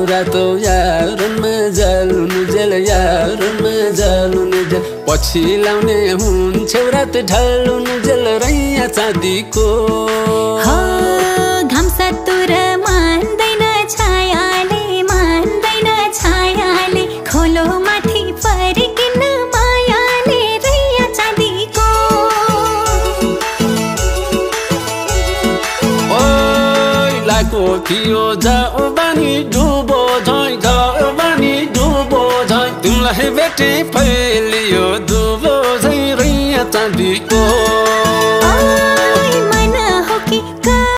रातो यारमा जालुन jail यारमा जालुन jail पछि लाउने हुन्छ रात ढालुन जेल रैया चाँदीको घाम सतुर मान्दैन छायाले खोलो माथि परिकिन मायाले रैया चाँदीको ओइ लाको थियो जाऊ बानी डुबो झै जाऊ बानी डुबो झै तिमीलाई भेटे फैलियो डुबो झै रैया चाँदीको